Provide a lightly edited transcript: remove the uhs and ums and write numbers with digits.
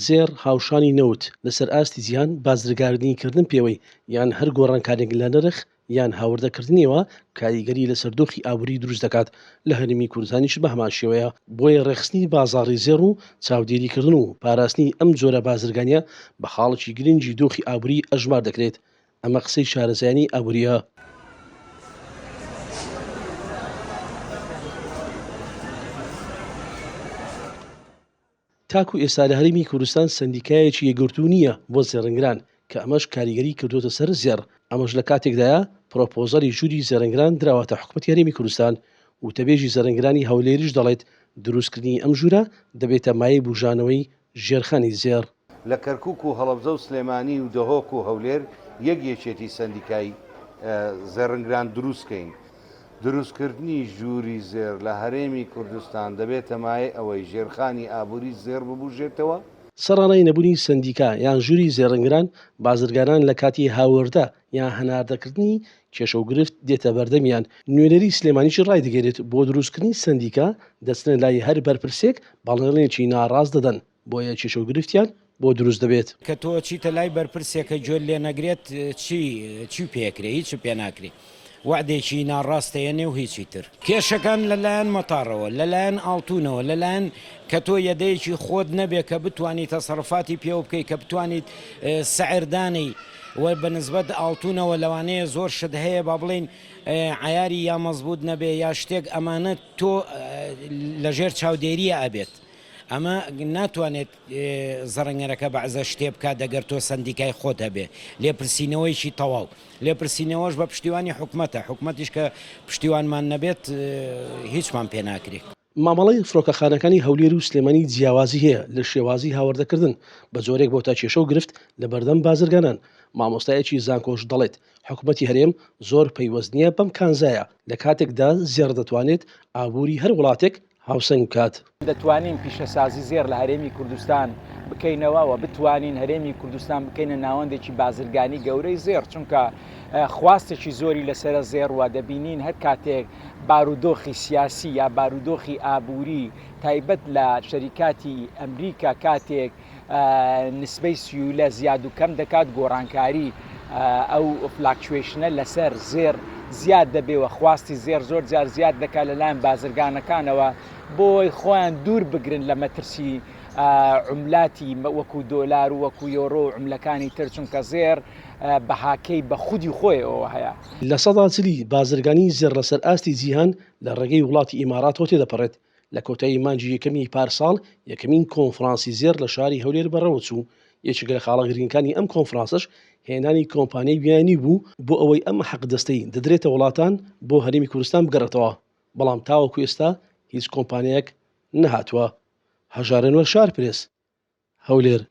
زێڕ هاوشانی نەوت لەسەر ئاستی جیهان بازرگانیکردن پێوەی یان هەر گۆڕانکاریەک لە نرخ یان هاوردەکردنیەوە کاریگەری لەسەر دۆخی ئابوری دروست دەکات، لە هەرێمی کوردستانیش بەهەمان شێوەیە، بۆیە ڕێکخستنی بازاڕی زێڕ و چاودێریکردن و پاراستنی ئەم جۆرە بازرگانیە بە خاڵێکی گرنگی دۆخی ئابوری ئەژمار دەکرێت، ئەمە قسەی شارەزایانی ئابوریە. تاکو ئێستا لە هەرێمی کوردستان سەندیکایەکی یەکگرتوو نییە بۆ زێڕنگران، کە ئەمەش کاریگەری کردووەتە سەر زێڕ، ئەمەش لە کاتێکدایە پرۆپۆزەلی ژووری زێڕنگران دراوەتە حکومەتی هەرێمی کوردستان، وتەبێژی زێڕنگرانی هەولێریش دەڵێت، دروستکردنی ئەم ژوورە دەبێتە مایەی بوژانەوەی ژێرخانی زێڕ. لە کەرکوک و هەڵەبجە و سلێمانی و دهۆک و هەولێر یەک یەکێتی سەندیکای زێڕنگران دروستکەین. دروستکردنی ژووری زێڕ لە هەرێمی کوردستان دەبێتە مایەی ئەوەی ژێرخانی ئابووری زێڕ ببوژێتەوە. سەرەڕای نەبوونی سەندیکا یان ژووری زێڕنگران، بازرگانان لە کاتی هاوردە یان هەناردەکردنی کێشە و گرفت دێتە بەردەمیان، نوێنەری سلێمانیش ڕایدەگەیەنێت، بۆ دروستکردنی سەندیکا دەچنە لای هەر بەرپرسێک بەڵێنێکی ناڕاست دەدەن، بۆیە کێشە و گرفتیان بۆ دروست دەبێت. کە تۆ ئەچیتە لای بەرپرسێک کە گوێت لێ نەگرێت چی چی پێ ئەکرێ هیچت پێ ناکرێ وەعدێکی ناڕاست ئەیەنێ و هیچی تر. کێشەکان لە لایەن مەتاڕەوە لە لایەن ئاڵتونەوە لە لایەن کە تۆ یەدەیەکی خۆت نەبێ کە بتوانی تەسەڕفاتی پێوە بکەی کە بتوانیت سعر دانێی و بە نسبەت ئاڵتونەوە لەوانەیە زۆر شت هەیە با بڵێین عەیاری یا مەزبوت نەبێ یا شتێک ئەمانە تۆ لە ژێر چاودێریە ئەبێت. ئەمە ناتوانێت زەڕەنگەرەکە بەعزە شتێ بکات ئەگەر تۆ سەندیکای خۆت هەبێ لێپرسینەوەیەکی تەواو لێپرسینەوەش بە پشتیوانی حکومەتە حکومەتیش کە پشتیوانمان نەبێت هیچمان پێ ناکرێ. مامەڵەی فڕۆکەخانەکانی هەولێر و سلێمانی جیاوازی هەیە لە شێوازی هاوردەکردن، بە جۆرێک بۆتە کێشە و گرفت لە بەردەم بازرگانان، مامۆستایەکی زانکۆش دەڵێت، حکومەتی هەرێم زۆر پەیوەست نییە بەم کانزایە، لە کاتێکدا زێڕ دەتوانێت ئابووری هەر وڵاتێک هاوسەنگ بکات. دەتوانین پیشەسازی زێڕ لە هەرێمی کوردستان بکەینەوە و بتوانین هەرێمی کوردستان بکەینە ناوەندێکی بازرگانی گەورەی زێڕ، چونکە خواستێکی زۆری لەسەرە زێڕ و دەبینین هەر کاتێک بارودۆخی سیاسی یا بارودۆخی ئابووری تایبەت لە شەریکاتی ئەمریکا کاتێک نسبەی سیولە زیاد و کەم دەکات، گۆڕانکاری ئەو fluctuation ە لەسەر زێڕ زیاد دەبێ و خواستی زێڕ زۆر جار زیاد دەکات لەلایەن بازرگانەکانەوە بۆی خۆیان دوور بگرن لە مەترسی عوملاتی وەکو دۆلار و وەکو یۆرۆ و عوملەکانی تر چونکە زێڕ بەهاکەی بە خودی خۆیەوە هەیە. لە چلی بازرگانی زێڕ لەسەر ئاستی جیهان لە ڕێگەی وڵاتی ئیماراتەوە تێدەپەڕێت، لە کۆتایی مانگی یەکەمی پارساڵ یەکەمین کۆنفرانسی زێڕ لە شاری هەولێر بەڕێوەچوو، یەکێک لە خاڵە گرنگەکانی ئەم کۆنفرانسەش هێنانی کۆمپانیای بیانی بوو بۆ ئەوەی ئەم حەقدەستەی دەدرێتە وڵاتان بۆ هەرێمی کوردستان بگەڕێتەوە، بەڵام تاوەکو ئێستا هیچ کۆمپانیایەک نەهاتووە. هەژار ئەنوەر شارپرێس، هەولێر.